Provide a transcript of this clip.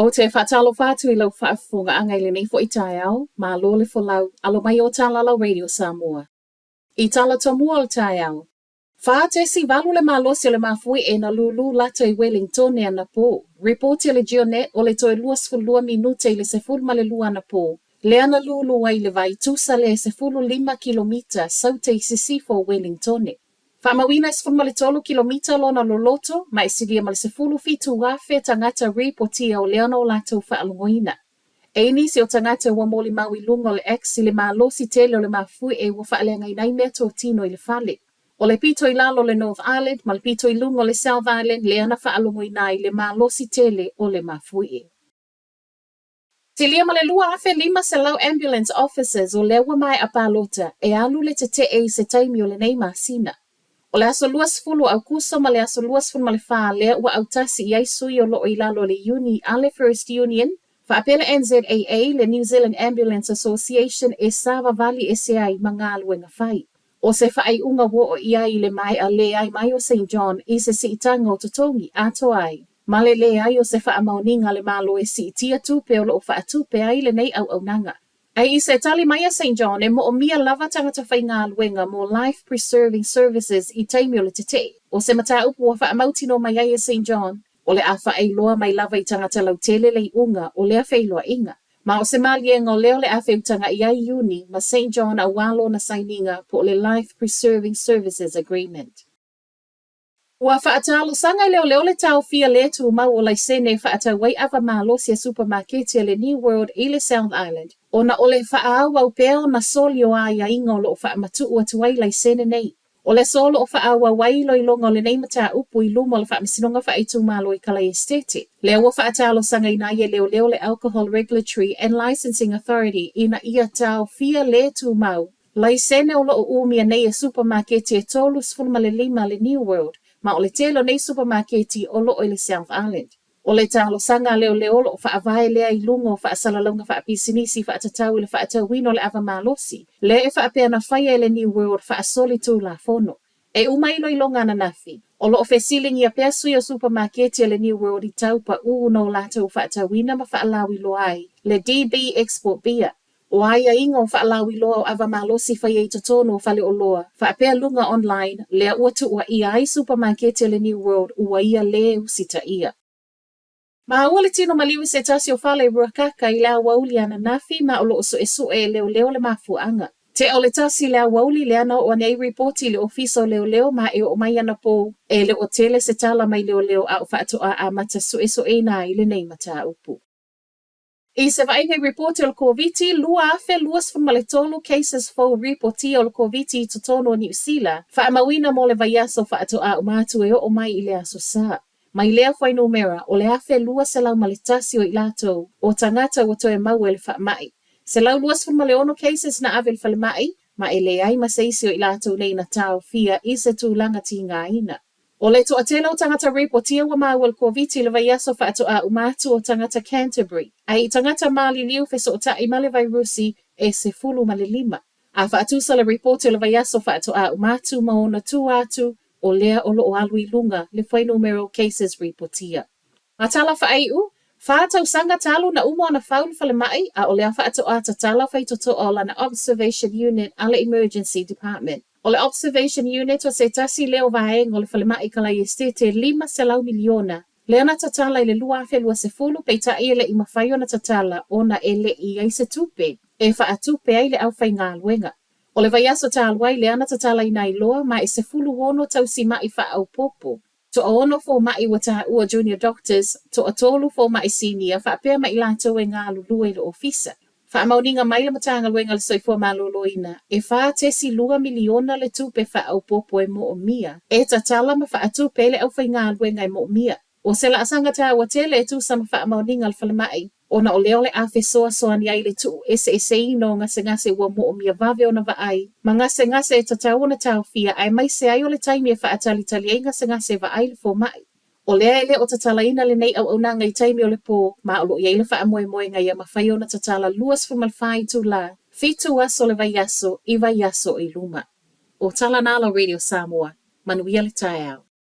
Ou te faatalofa atu i lau faafofogaaga i lenei foi taeao, malo le folau, alo mai o Talalau Radio Samoa. I tala tomua o le taeao, 4.8 le malosi o le mafuie na lūlū lata i Welingtone anapō. Ripoti a le GeoNet o le toe 22 minute i le 12 anapō, lea na lūlū ai le vai tusa lea e 15 kilomita saute i sisifo o Welingtone. Faamauina e 13 kilomita lona loloto, ma e silia ma le 17,000 tagata ripotia o lea na o latou faalogoina. E i nisi o tagata ua molimau i luga o le X i le malosi tele o le mafuie ua faaleagaina ai meatotino i le fale. O le pito i lalo o le North Island ma le pito i luga o le South Island lea na faalogoina ai le malosi tele o le mafuie. Silia ma le 2,500 ambulance officers o lea ua maea palota e alu le tetee i se taimi o lenei masina. O le aso 20 o Aukuso ma le aso 24 lea ua autasi i ai sui o loo i lalo o le iuni a le First Union, faapea le NZAA, le New Zealand Ambulance Association e savavali ese ai ma galuega fai. O se faaiuga ua oo i ai i le maea leai mai o Saint John i se siitaga o totogi atoa ai ma le leai o se faamaoniga a le Malo e siitia tupe o lo o faatupe ai lenei auaunaga. Ae i se tali mai a Saint John e moomia lava tagata faigaluega mo Life Preserving Services i taimi o le tetee. O se mataupu ua faamautinoa mai ai e Saint John, o le a faailoa mai lava i tagata lautele le iuga o lea feiloaiga. Ma o se maliega o lea o le a feutaga'i ai Iuni ma Saint John auā lona sainiga po o le Life Preserving Services Agreement. Ua faatalosaga e leoleo le taofia lē tumau o laisene e faatau ai ava malosi a supamaketi a le New World i le South Island ona o le faaauau pea ona soli o aiaiga o lo o faamatuu atu ai laisene nei. O le aso o lo o faaauau ai iloiloga o lenei mataupu i luma o le Faamasinoga Faaitumalo i Kalai Esetete, lea ua faatalosagaina ai e leoleo le Alcohol Regulatory and Licensing Authority ina ia taofia lē tumau laisene o lo o umia nei e supamaketi e 35 a le New World, ma o le tele o nei supamaketi o lo o i le South Island. O le talosaga a leoleo o lo o faavae lea i luga o faasalalauga faapisinisi faatatau i le faatauina o le ava malosi, lea e faapea na faia e le New World faasoli tulafono. E uma iloiloga ananafi, o lo o fesiligia pea sui o supamaketi a le New World i tau paū na o latou faatauina ma faalauiloa ai le DB Export Beer. O aiaiga o faalauiloa o ava malosi faia i totonu o faleoloa, faapea luga online, lea ua tuuaia ai supamaketi a le New World ua ia lē usitaia. Maua le tino maliu i se tasi o fale i Ruakaka i le aoauli ananafi ma o lo o suesue e leoleo le mafuaaga. Tea o le 1 i le aoauli lea na oo ane ai ripoti i le Ofisa o Leoleo ma e oo mai anapō, e le o tele se tala mai leoleo a o faatoa amata suesueina ai lenei mataupu. I se vaaiga i ripoti o le Koviti, 2023 cases fou ripotia o le Koviti i totonu o Niu Sila, faamauina mo le vaiaso faatoa uma atu e oo mai i le Aso Sa. Mai lea fuainumera, o le 1201 o i latou o tagata ua toe maua i le faamai. 126 cases na ave i le falemai, ma e leai ma se isi o i latou nei na taofia i se tulaga tigaina. O le toatele o tagata ripotia ua maua i le Koviti i le vaiaso faatoa uma atu o tagata Canterbury, ae i tagata maliliu fesootai ma le vairusi e 15. A faatusa le ripoti o le vaiaso faatoa uma atu ma ona tua atu, o lea o lo o alu i luga le fuainumera o cases ripotia. Ma tala faaiu, fa tausaga talu na uma ona fau le falemai, a o lea faatoa tatala faitotoa o lana Observation Unit a le Emergency Department. O le Observation Unit o se tasi lea o vaega o le falemai Kalai Esetete $500 miliona, lea na tatala i le 2020, peitai e le i mafai ona tatala ona e le i i ai se tupe e faatupe ai le aufaigaluega. O le vaiaso talu ai lea na tatalaina ai loa ma e 16 tausima'i faaopoopo. Toaono foma'i ua taua junior doctors, toatolu foma'i sinia faapea ma i latou e galulue i le ofisa. Faamaoniga mai le Matagaluega o le Soifua Maloloina, e $4.2 miliona le tupe faaopoopo e moomia e tatala ma faatupe ai le aufaigaluega e moomia. O se laasaga taua tele e tusa ma faamaoniga a le falemai, ona o lea o le a fesoasoani ai i le tuu eseeseina o gasegase ua moomia vave ona vaai, ma gasegase e tatau ona taofia aemaise ai o le taimi e faatalitali ai gasegase vaai le fomai. O lea e le o tatalaina lenei auaunaga i taimi o le pō, ma o lo o i ai le faamoemoega ia mafai ona tatala 24 itulā, 7 aso o le vaiaso i vaiaso i luma. O tala na a la Radio Samoa, manuia le taeao.